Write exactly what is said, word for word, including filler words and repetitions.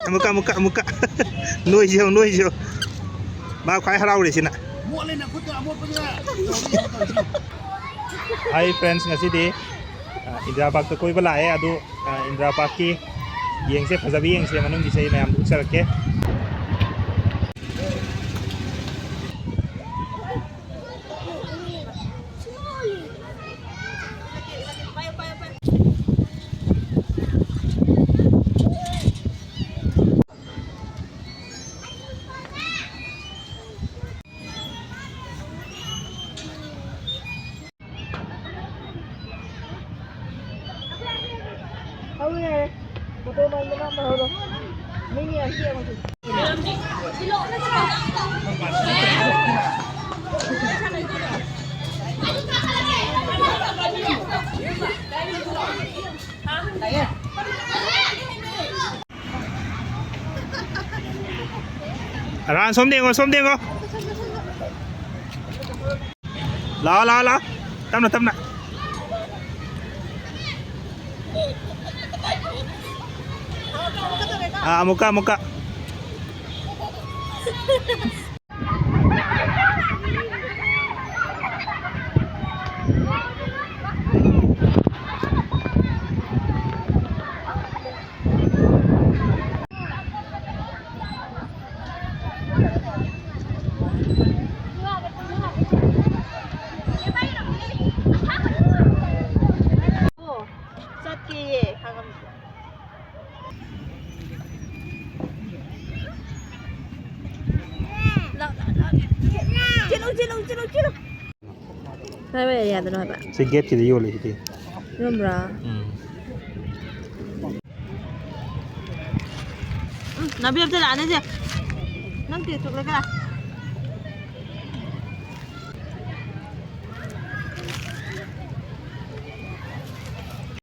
ꯑꯃꯨꯛꯀ, ꯑꯃꯨꯛꯀ, ꯑꯃꯨꯛꯀ꯫ ꯅꯣꯏꯁꯤ ꯌꯦꯡꯉꯨ, ꯅꯣꯏꯁꯤ ꯌꯦꯡꯉꯨ꯫ ꯃꯥ ꯈ꯭ꯋꯥꯏ ꯍꯔꯥꯎꯔꯤꯁꯤꯅ꯫ ꯃꯣꯠꯂꯦꯅ ꯈꯨꯠꯇ ꯑꯃꯣꯠꯄꯗꯨꯅ ꯇꯧꯔꯤ ꯇꯧꯔꯤꯁꯤ꯫ Hi friends, ꯉꯁꯤꯗꯤ, ꯑ, ꯏꯟꯗꯤꯔꯥ ꯄꯥꯔꯛꯇ ꯀꯣꯏꯕ ꯂꯥꯛꯑꯦ꯫ ꯑꯗꯨ, ꯑ, ꯏꯟꯗꯤꯔꯥ ꯄꯥꯔꯛꯀꯤ ꯌꯦꯡꯁꯦ, ꯐꯖꯕ ꯌꯦꯡꯁꯦ, ꯃꯅꯨꯡꯒꯤꯁꯦ ꯑꯩ ꯃꯌꯥꯝꯗ ꯎꯠꯆꯔꯛꯀꯦ꯫ ꯍꯧꯔꯦ꯫ ꯐꯣꯇꯣ ꯃꯟꯗꯅ ꯑꯃ ꯍꯧꯔꯣ꯫ ꯃꯤ ꯃꯌꯥꯝ ꯌꯦꯡꯉꯨꯁꯤ꯫ ꯑꯔꯥꯟ ꯁꯣꯝꯗ ꯌꯦꯡꯉꯣ, ꯁꯣꯝꯗ ꯌꯦꯡꯉꯣ꯫ ꯂꯥꯛꯑꯣ, ꯂꯥꯛꯑꯣ, ꯂꯥꯛꯑꯣ꯫ ꯇꯞꯅ, ꯇꯞꯅ꯫ ꯑꯥ, ꯑꯃꯨꯛꯀ, ꯑꯃꯨꯛꯀ꯫ ꯆꯠꯀꯦꯌꯦ꯫ ꯆꯦꯜꯂꯨ, ꯆꯦꯜꯂꯨ, ꯆꯦꯜꯂꯨ, ꯆꯦꯜꯂꯨ꯫ ꯀꯗꯥꯏꯋꯥꯏ ꯑꯦꯔꯤꯌꯥꯗꯅꯣ ꯍꯥꯏꯕ? ꯁꯤ ꯒꯦꯠꯀꯤꯗ ꯌꯣꯜꯂꯤꯁꯤꯗꯤ꯫ ꯌꯣꯟꯕ꯭ꯔꯥ? ꯎꯝ꯫ ꯎꯝ, ꯅꯥꯕꯤ ꯑꯝꯇ ꯂꯥꯛꯑꯅꯦ ꯁꯦ꯫ ꯅꯪ ꯇꯦꯛ ꯆꯣꯛꯂꯦꯠ ꯀꯅꯥ?